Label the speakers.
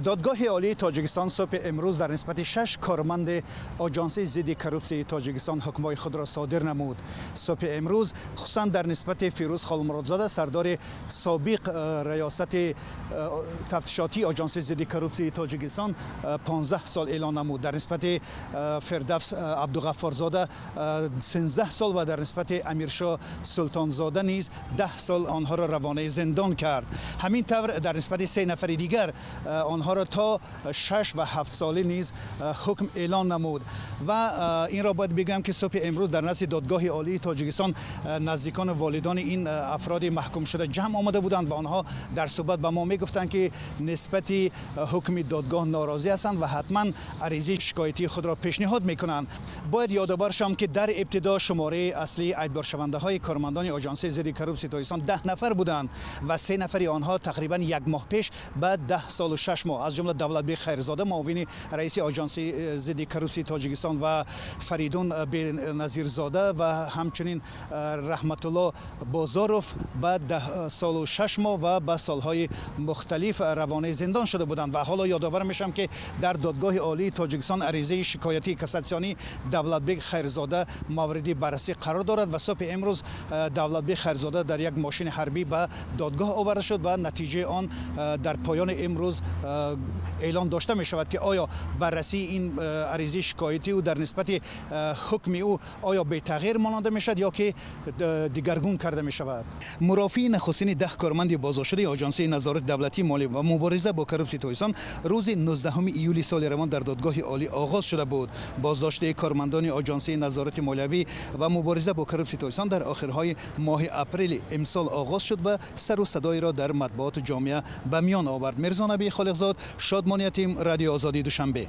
Speaker 1: Додгоҳи Олии Тоҷикистон субҳи имрӯз дар нисбати шаш корманди Оҷонсии зидди коррупсияи Тоҷикистон ҳукмҳои худро содир намуд. Субҳи имрӯз хусусан дар нисбати Фирӯз Холмуродзода, сардори собиқ раёсати тафтишотии Оҷонсии зидди коррупсияи Тоҷикистон, 15 сол эълон намуд. Дар нисбати Фирдавс Абдуғаффорзода 13 сол ва дар нисбати Амиршоҳ Султонзода низ 10 сол онҳоро равонаи зиндон кард. Ҳамин тавр, дар нисбати се нафари дигар онҳоро то 6 ва 7 солӣ низ ҳукм эълон намуд. Ва инро бояд бигӯям, ки субҳи имрӯз дар назди Додгоҳи Олии Тоҷикистон наздикону волидони ин афроди маҳкумшуда ҷамъ омада буданд ва онҳо дар суҳбат ба мо мегуфтанд, ки нисбати ҳукми додгоҳ норозӣ ҳастанд ва ҳатман аризаи шикоятии худро пешниҳод мекунанд. Бояд ёдовар шавам, ки дар ибтидо шумораи аслии айбдоршавандаҳои кормандони Оҷонсии зидди коррупсияи Тоҷикистон 10 нафар буданд ва се нафари онҳо тақрибан як моҳ пеш ба 10 солу 6 моҳ, аз ҷумла Давлатбек Хайрзода, муовини раиси Оҷонсии зидди коррупсияи Тоҷикистон, ва Фаридун Беназирзода ва ҳамчунин Раҳматулло Бозоров ба 10 солу 6 моҳ ва ба солҳои мухталиф равонаи зиндон шуда буданд. Ва ҳоло ёдовар мешавам, ки дар Додгоҳи Олии Тоҷикистон аризаи шикоятии кассатсионӣ Давлатбек Хайрзода мавриди баррасӣ қарор дорад ва субҳи имрӯз Давлатбек Хайрзода дар як мошини ҳарбӣ ба додгоҳ оварда шуд ва натиҷаи он дар поёни имрӯз эълон дошта мешавад, ки оё баррасии ин аризаи шикоятии ӯ дар нисбати ҳукми ӯ оё бетағйир монда мешавад ё ки дигаргун карда мешавад. Мурофиаи нахустини 10 корманди боздоштшудаи Оҷонсии назорати давлатии молӣ ва мубориза бо коррупсияи Тоҷикистон рӯзи 19 июли соли равон дар Додгоҳи Олӣ оғоз шуда буд. Боздошти кормандони Оҷонсии назорати молиявӣ ва мубориза бо коррупсияи Тоҷикистон дар охирҳои моҳи апрели имсол оғоз шуд ва сару садоеро дар матбуоту ҷомеа ба миён овард. Мирзонаби Холиқзод, Шодмониятим, Радио Озодӣ, Душанбе.